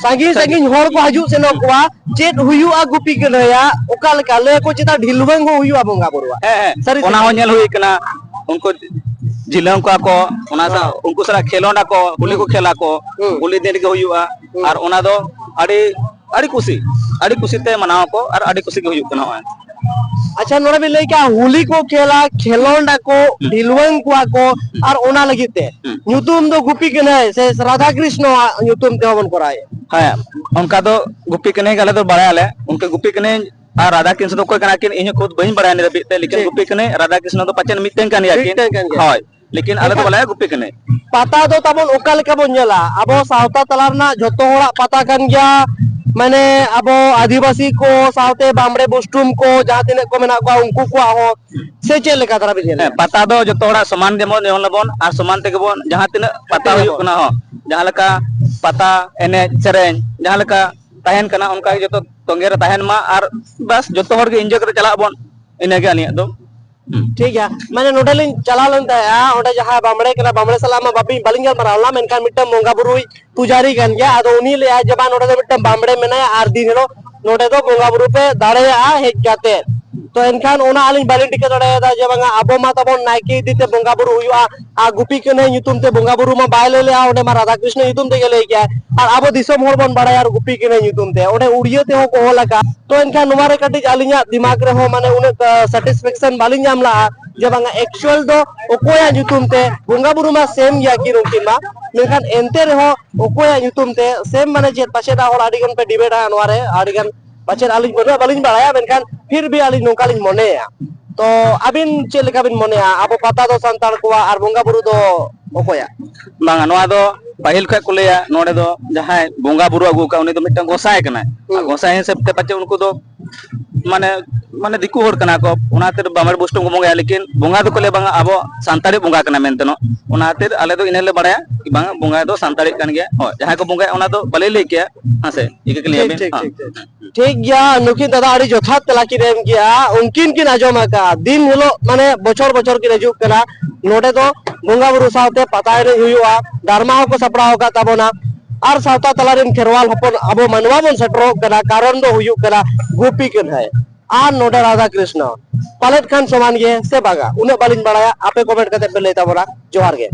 ᱥᱟᱺᱜᱤᱧ ᱥᱟᱺᱜᱤᱧ ᱦᱚᱲ ᱠᱚ ᱦᱤᱡᱩᱜ ᱥᱮᱱᱚᱜ ᱠᱚᱣᱟ, ᱪᱮᱫ ᱦᱩᱭᱩᱜᱼᱟ ᱜᱩᱯᱤ ᱠᱟᱹᱱᱦᱟᱹᱭᱟ? ᱚᱠᱟ ᱞᱮᱠᱟ? ᱞᱟᱹᱭ ᱟᱠᱚ ᱪᱮᱛᱟ ᱰᱷᱤᱞᱣᱟᱹᱝ ᱦᱚᱸ ᱦᱩᱭᱩᱜᱼᱟ ᱵᱚᱸᱜᱟ ᱵᱩᱨᱩᱣᱟᱜ᱾ ᱦᱮᱸ, ᱦᱮᱸ᱾ ᱥᱟᱹᱨᱤ ᱚᱱᱟ ᱥᱟᱹᱨᱤ᱾ ᱦᱚᱸ ᱧᱮᱞ ᱦᱩᱭ ᱠᱟᱱᱟ᱾ ᱩᱱᱠᱩ ᱡᱷᱤᱞᱟᱹᱝ ᱠᱚᱣᱟ ᱠᱚ, ᱚᱱᱟ ᱥᱟᱶ ᱦᱮᱸ᱾ ᱩᱱᱠᱩ ᱥᱟᱞᱟᱜ ᱠᱷᱮᱞᱳᱸᱰ ᱟᱠᱚ, ᱦᱩᱞᱤ ᱠᱚ ᱦᱩᱸ᱾ ᱠᱷᱮᱞᱟ ᱠᱚ, ᱦᱩᱸ᱾ ᱦᱩᱞᱤ ᱫᱤᱱ ᱨᱮᱜᱮ ᱦᱩᱭᱩᱜᱼᱟ᱾ ᱦᱩᱸ᱾ ᱟᱨ ᱚᱱᱟ ᱫᱚ ᱟᱹᱰᱤ, ᱟᱹᱰᱤ ᱠᱩᱥᱤ, ᱟᱹᱰᱤ ᱠᱩᱥᱤ ᱛᱮ ᱢᱟᱱᱟᱣ ᱟᱠᱚ ᱟᱨ ᱟᱹᱰᱤ ᱠᱩᱥᱤ ᱜᱮ ᱦᱩᱭᱩᱜ ᱠᱟᱱᱟ ᱱᱚᱜᱼᱚᱭ᱾ ᱟᱪᱪᱷᱟ, ᱱᱚᱰᱮ ᱵᱤᱱ ᱞᱟᱹᱭ ᱠᱮᱜᱼᱟ ᱦᱩᱞᱤ ᱠᱚ ᱠᱷᱮᱞᱟ, ᱠᱷᱮᱞᱳᱸᱰ ᱟᱠᱚ, ᱦᱩᱸ᱾ ᱰᱷᱤᱞᱣᱟᱹᱝ ᱠᱚᱣᱟ ᱠᱚ, ᱦᱩᱸ᱾ ᱟᱨ ᱚᱱᱟ ᱞᱟᱹᱜᱤᱫ ᱛᱮ ᱦᱩᱸ᱾ ᱧᱩᱛᱩᱢ ᱫᱚ ᱜᱩᱯᱤ ᱠᱟᱹᱱᱦᱟᱹᱭ ᱥᱮ ᱨᱟᱫᱷᱟ ᱠᱨᱤᱥᱱᱚ ᱟᱜ ᱧᱩᱛᱩᱢ ᱛᱮᱦᱚᱸ ᱵᱚᱱ ᱠᱚᱨᱟᱣᱮᱫᱼᱟ᱾ ᱦᱮᱸ, ᱚᱱᱠᱟ ᱫᱚ ᱜᱩᱯᱤ ᱠᱟᱹᱱᱦᱟᱹᱭ ᱜᱮ ᱟᱞᱮ ᱫᱚ ᱵᱟᱲᱟᱭᱟᱞᱮ᱾ ᱩᱱᱠᱩ ᱜᱩᱯᱤ ᱠᱟᱹᱱᱦᱟᱹᱭ ᱟᱨ ᱨᱟᱫᱷᱟ ᱠᱨᱤᱥᱱᱚ ᱫᱚ ᱚᱠᱚᱭ ᱠᱟᱱᱟ ᱠᱤᱱ, ᱤᱧ ᱦᱚᱸ ᱠᱷᱩᱫ ᱵᱟᱹᱧ ᱵᱟᱲᱟᱭᱟ ᱱᱤᱭᱟᱹ ᱫᱷᱟᱹᱵᱤᱡ ᱛᱮ, ᱞᱮᱠᱤᱱ ᱴᱷᱤᱠ᱾ ᱜᱩᱯᱤ ᱠᱟᱹᱱᱦᱟᱹᱭ ᱨᱟᱫᱷᱟ ᱠᱨᱤᱥᱱᱚ ᱫᱚ ᱯᱟᱪᱮᱫ ᱢᱤᱫᱴᱮᱱ ᱠᱟᱱ ᱜᱮᱭᱟ ᱠᱤᱱ᱾ ᱢᱤᱫᱴᱮᱱ ᱠᱟᱱ ᱜᱮᱭᱟ᱾ ᱦᱳᱭ, ᱞᱮᱠᱤᱱ ᱟᱞᱮ ᱫᱚ ᱮᱱᱠᱷᱟᱱ ᱵᱟᱞᱮ ᱜᱩᱯᱤ ᱠᱟᱹᱱᱦᱟᱹᱭ᱾ ᱯᱟᱛᱟ ᱫᱚ ᱛᱟᱵᱚᱱ ᱚᱠᱟ ᱞᱮᱠᱟ ᱵᱚᱱ ᱧᱮᱞᱟ? ᱟᱵᱚ ᱥᱟᱶᱛᱟ ᱛᱟᱞᱟ ᱨᱮᱱᱟᱜ ᱡᱷᱚᱛᱚ ᱦᱚᱲᱟᱜ ᱯᱟᱛᱟ ᱠᱟᱱ ᱜᱮᱭᱟ, ᱢᱟᱱᱮ ᱟᱵᱚ ᱟᱹᱫᱤᱵᱟᱹᱥᱤ ᱠᱚ ᱥᱟᱶᱛᱮ ᱵᱟᱢᱲᱮ ᱵᱩᱥᱴᱩᱢ ᱠᱚ ᱡᱟᱦᱟᱸ ᱛᱤᱱᱟᱹᱜ ᱠᱚ ᱢᱮᱱᱟᱜ ᱠᱚᱣᱟ ᱩᱱᱠᱩ ᱠᱚᱣᱟᱜ ᱦᱚᱸ, ᱥᱮ ᱪᱮᱫ ᱞᱮᱠᱟ ᱫᱷᱟᱨᱟ ᱵᱤᱱ ᱧᱮᱞᱟ? ᱦᱮᱸ, ᱯᱟᱛᱟ ᱫᱚ ᱡᱚᱛᱚ ᱦᱚᱲᱟᱜ ᱥᱚᱢᱟᱱ ᱜᱮᱵᱚᱱ ᱧᱮᱞ ᱟᱵᱚᱱ ᱟᱨ ᱥᱚᱢᱟᱱ ᱛᱮᱜᱮ ᱵᱚᱱ ᱡᱟᱦᱟᱸ ᱛᱤᱱᱟᱹᱜ ᱯᱟᱛᱟ ᱦᱟᱹᱴᱤᱧ ᱦᱩᱭᱩᱜ ᱟᱵᱚᱱ᱾ ᱠᱟᱱᱟ, ᱦᱚᱸ, ᱡᱟᱦᱟᱸ ᱞᱮᱠᱟ ᱯᱟᱛᱟ, ᱮᱱᱮᱡ, ᱥᱮᱨᱮᱧ, ᱡᱟᱦᱟᱸ ᱞᱮᱠᱟ ᱛᱟᱦᱮᱱ ᱠᱟᱱᱟ, ᱚᱱᱠᱟ ᱜᱮ ᱡᱚᱛᱚ ᱛᱚᱸᱜᱮ ᱨᱮ ᱛᱟᱦᱮᱱ ᱢᱟ ᱟᱨ ᱵᱟᱥ ᱡᱚᱛᱚ ᱦᱚᱲ ᱜᱮ ᱤᱱᱡᱚᱭ ᱠᱟᱛᱮ ᱪᱟᱞᱟᱜ ᱟᱵᱚᱱ, ᱤᱱᱟᱹᱜᱮ ᱟᱹᱞᱤᱧᱟᱜ ᱫᱚ᱾ ᱦᱩᱸ᱾ ᱴᱷᱤᱠ ᱜᱮᱭᱟ, ᱢᱟᱱᱮ ᱱᱚᱰᱮ ᱞᱤᱧ ᱪᱟᱞᱟᱣ ᱞᱮᱱ ᱛᱟᱦᱮᱸᱜᱼᱟ, ᱚᱸᱰᱮ ᱡᱟᱦᱟᱸ ᱵᱟᱢᱲᱮ ᱠᱟᱱᱟ, ᱵᱟᱢᱲᱮ ᱥᱟᱞᱟᱜ ᱢᱟ ᱵᱟᱹᱵᱤᱱ, ᱵᱟᱹᱞᱤᱧ ᱜᱟᱞᱢᱟᱨᱟᱣ ᱞᱮᱱᱟ, ᱢᱮᱱᱠᱷᱟᱱ ᱢᱤᱫᱴᱟᱝ ᱵᱚᱸᱜᱟ ᱵᱩᱨᱩᱭ ᱯᱩᱡᱟᱨᱤ ᱠᱟᱱ ᱜᱮᱭᱟ᱾ ᱟᱫᱚ ᱩᱱᱤ ᱞᱟᱹᱭᱟ ᱡᱮ ᱵᱟᱝ, ᱱᱚᱰᱮ ᱫᱚ ᱢᱤᱫᱴᱟᱝ ᱵᱟᱢᱲᱮ ᱢᱮᱱᱟᱭᱟ, ᱟᱨ ᱫᱤᱱ ᱦᱤᱞᱳᱜ ᱱᱚᱰᱮ ᱫᱚ ᱵᱚᱸᱜᱟ ᱵᱩᱨᱩ ᱯᱮ ᱫᱟᱲᱮᱭᱟᱜᱼᱟ ᱦᱮᱡ ᱠᱟᱛᱮ᱾ ᱛᱚ ᱮᱱᱠᱷᱟᱱ ᱚᱱᱟ ᱟᱹᱞᱤᱧ ᱵᱟᱹᱞᱤᱧ ᱴᱷᱤᱠᱟᱹ ᱫᱟᱲᱮᱭᱟᱫᱟ ᱡᱮ ᱵᱟᱝᱟ, ᱟᱵᱚ ᱢᱟ ᱛᱟᱵᱚᱱ ᱱᱟᱭᱠᱮ ᱤᱫᱤ ᱛᱮ ᱵᱚᱸᱜᱟ ᱵᱩᱨᱩ ᱦᱩᱭᱩᱜᱼᱟ, ᱟᱨ ᱜᱩᱯᱤ ᱠᱟᱹᱱᱦᱟᱹᱭ ᱧᱩᱛᱩᱢ ᱛᱮ ᱵᱚᱸᱜᱟ ᱵᱩᱨᱩ ᱢᱟ ᱵᱟᱭ ᱞᱟᱹᱭ ᱞᱮᱜᱼᱟ, ᱚᱸᱰᱮ ᱢᱟ ᱨᱟᱫᱷᱟ ᱠᱨᱤᱥᱱᱚ ᱧᱩᱛᱩᱢ ᱛᱮᱜᱮ ᱞᱟᱹᱭ ᱠᱮᱜᱼᱟᱭ᱾ ᱟᱨ ᱟᱵᱚ ᱫᱤᱥᱚᱢ ᱦᱚᱲ ᱵᱚᱱ ᱵᱟᱲᱟᱭᱟ ᱟᱨ ᱜᱩᱯᱤ ᱠᱟᱹᱱᱦᱟᱹᱭ ᱧᱩᱛᱩᱢ ᱛᱮ ᱚᱸᱰᱮ ᱩᱲᱤᱭᱟᱹ ᱛᱮᱦᱚᱸ ᱠᱚ ᱚᱞ ᱟᱠᱟᱫ᱾ ᱛᱚ ᱮᱱᱠᱷᱟᱱ ᱱᱚᱣᱟ ᱨᱮ ᱠᱟᱹᱴᱤᱡ ᱟᱹᱞᱤᱧᱟᱜ ᱫᱤᱢᱟᱜᱽ ᱨᱮᱦᱚᱸ ᱢᱟᱱᱮ ᱩᱱᱟᱹᱜ, ᱟ, ᱥᱟᱴᱤᱥᱯᱷᱮᱠᱥᱚᱱ ᱵᱟᱹᱞᱤᱧ ᱧᱟᱢ ᱞᱟᱜᱼᱟ᱾ ᱡᱮ ᱵᱟᱝᱟ ᱮᱠᱪᱩᱭᱟᱞ ᱫᱚ ᱚᱠᱚᱭᱟᱜ ᱧᱩᱛᱩᱢ ᱛᱮ, ᱵᱚᱸᱜᱟ ᱵᱩᱨᱩ ᱢᱟ ᱥᱮᱢ ᱜᱮᱭᱟ ᱠᱤᱱ ᱩᱱᱠᱤᱱ ᱢᱟ, ᱢᱮᱱᱠᱷᱟᱱ ᱮᱱᱛᱮ ᱨᱮᱦᱚᱸ ᱚᱠᱚᱭᱟᱜ ᱧᱩᱛᱩᱢ ᱛᱮ ᱥᱮᱢ ᱢᱟᱱᱮ ᱪᱮᱫ, ᱯᱟᱪᱮᱫ ᱦᱚᱲ ᱟᱹᱰᱤ ᱜᱟᱱ ᱯᱮ ᱰᱤᱵᱮᱴᱟ ᱱᱚᱣᱟ ᱨᱮ, ᱟᱹᱰᱤ ᱜᱟᱱ ᱯᱟᱪᱮᱫ ᱟᱹᱞᱤᱧ ᱵᱟᱹᱞᱤᱧ ᱵᱟᱲᱟᱭᱟ, ᱢᱮᱱᱠᱷᱟᱱ ᱯᱷᱤᱨ ᱵᱷᱤ ᱟᱹᱞᱤᱧ ᱱᱚᱝᱠᱟ ᱞᱤᱧ ᱢᱚᱱᱮᱭᱟ᱾ ᱛᱚ ᱟᱹᱵᱤᱱ ᱪᱮᱫ ᱞᱮᱠᱟ ᱵᱤᱱ ᱢᱚᱱᱮᱭᱟ, ᱟᱵᱚ ᱯᱟᱛᱟ ᱫᱚ ᱥᱟᱱᱛᱟᱲ ᱠᱚᱣᱟᱜ ᱟᱨ ᱵᱚᱸᱜᱟ ᱵᱩᱨᱩ ᱫᱚ ᱚᱠᱚᱭᱟᱜ? ᱵᱟᱝᱟ, ᱱᱚᱣᱟ ᱫᱚ ᱯᱟᱹᱦᱤᱞ ᱠᱷᱚᱱ ᱠᱚ ᱞᱟᱹᱭᱟ, ᱱᱚᱰᱮ ᱫᱚ ᱡᱟᱦᱟᱸᱭ ᱵᱚᱸᱜᱟ ᱵᱩᱨᱩ ᱟᱹᱜᱩ ᱟᱠᱟᱫ ᱩᱱᱤ ᱫᱚ ᱢᱤᱫᱴᱟᱝ ᱜᱚᱸᱥᱟᱭ ᱠᱟᱱᱟᱭ᱾ ᱟᱨ ᱦᱩᱸ᱾ ᱜᱚᱸᱥᱟᱭ ᱦᱤᱥᱟᱹᱵ ᱛᱮ ᱯᱟᱪᱮᱫ ᱩᱱᱠᱩ ᱫᱚ ᱢᱟᱱᱮ, ᱢᱟᱱᱮ ᱫᱤᱠᱩ ᱦᱚᱲ ᱠᱟᱱᱟ ᱠᱚ, ᱚᱱᱟᱛᱮ ᱵᱟᱢᱮᱨ ᱵᱩᱥᱴᱩᱢ ᱠᱚ ᱵᱚᱸᱜᱟᱭᱟ, ᱞᱮᱠᱤᱱ ᱵᱚᱸᱜᱟ ᱫᱚᱠᱚ ᱞᱟᱹᱭᱟ ᱵᱟᱝᱟ ᱟᱵᱚ ᱥᱟᱱᱛᱟᱲᱤ ᱵᱚᱸᱜᱟ ᱠᱟᱱᱟ ᱢᱮᱱᱛᱮ ᱱᱚ-, ᱚᱱᱟ ᱠᱷᱟᱹᱛᱤᱨ ᱟᱞᱮ ᱫᱚ ᱤᱱᱟᱹ ᱞᱮ ᱵᱟᱲᱟᱭᱟ ᱠᱤ ᱵᱟᱝᱟ ᱵᱚᱸᱜᱟ ᱫᱚ ᱥᱟᱱᱛᱟᱲᱤ ᱠᱟᱱ ᱜᱮᱭᱟ᱾ ᱦᱳᱭ, ᱡᱟᱦᱟᱸᱭ ᱠᱚ ᱵᱚᱸᱜᱟᱭᱟ ᱚᱱᱟ ᱫᱚ ᱵᱟᱞᱮ ᱞᱟᱹᱭ ᱠᱮᱭᱟ᱾ ᱦᱮᱸ ᱥᱮ, ᱤᱱᱠᱟᱹ ᱠᱚ ᱞᱟᱹᱭᱟ ᱴᱷᱤᱠ, ᱵᱤᱱ᱾ ᱴᱷᱤᱠ, ᱦᱮᱸ᱾ ᱴᱷᱤᱠ, ᱴᱷᱤᱠ᱾ ᱴᱷᱤᱠ ᱜᱮᱭᱟ, ᱱᱩᱠᱤᱱ ᱫᱟᱫᱟ ᱟᱹᱰᱤ ᱡᱚᱛᱷᱟᱛ ᱛᱮᱞᱟ ᱠᱤᱱ ᱮᱢ ᱠᱮᱜᱼᱟ᱾ ᱩᱱᱠᱤᱱ ᱠᱤᱱ ᱟᱸᱡᱚᱢ ᱟᱠᱟᱫᱼᱟ, ᱫᱤᱱ ᱦᱤᱞᱳᱜ ᱢᱟᱱᱮ ᱵᱚᱪᱷᱚᱨ ᱵᱚᱪᱷᱚᱨ ᱠᱤᱱ ᱦᱤᱡᱩᱜ ᱠᱟᱱᱟ ᱱᱚᱰᱮ ᱫᱚ ᱵᱚᱸᱜᱟ ᱵᱩᱨᱩ ᱥᱟᱶᱛᱮ ᱯᱟᱛᱟ ᱮᱱᱮᱡ ᱦᱩᱭᱩᱜᱼᱟ, ᱰᱨᱟᱢᱟ ᱦᱚᱸᱠᱚ ᱥᱟᱯᱲᱟᱣ ᱟᱠᱟᱫ ᱛᱟᱵᱚᱱᱟ᱾ ᱟᱨ ᱥᱟᱶᱛᱟ ᱛᱟᱞᱟ ᱨᱮᱱ ᱠᱷᱮᱨᱣᱟᱞ ᱦᱚᱯᱚᱱ ᱟᱵᱚ ᱢᱟᱱᱣᱟ ᱵᱚᱱ ᱥᱮᱴᱮᱨᱚᱜ ᱠᱟᱱᱟ, ᱠᱟᱨᱚᱱ ᱫᱚ ᱦᱩᱭᱩᱜ ᱠᱟᱱᱟ ᱜᱩᱯᱤ ᱠᱟᱹᱱᱦᱟᱹᱭ ᱟᱨ ᱱᱚᱰᱮ ᱨᱟᱫᱷᱟ ᱠᱨᱤᱥᱱᱚ᱾ ᱯᱟᱞᱮᱫ ᱠᱷᱟᱱ ᱥᱚᱢᱟᱱ ᱜᱮ ᱥᱮ ᱵᱟᱝᱟ, ᱩᱱᱟᱹᱜ ᱵᱟᱹᱞᱤᱧ ᱵᱟᱲᱟᱭᱟ, ᱟᱯᱮ ᱠᱚᱢᱮᱱᱴ ᱠᱟᱛᱮ ᱯᱮ ᱞᱟᱹᱭ ᱛᱟᱵᱚᱱᱟ᱾ ᱡᱚᱦᱟᱨ ᱜᱮ᱾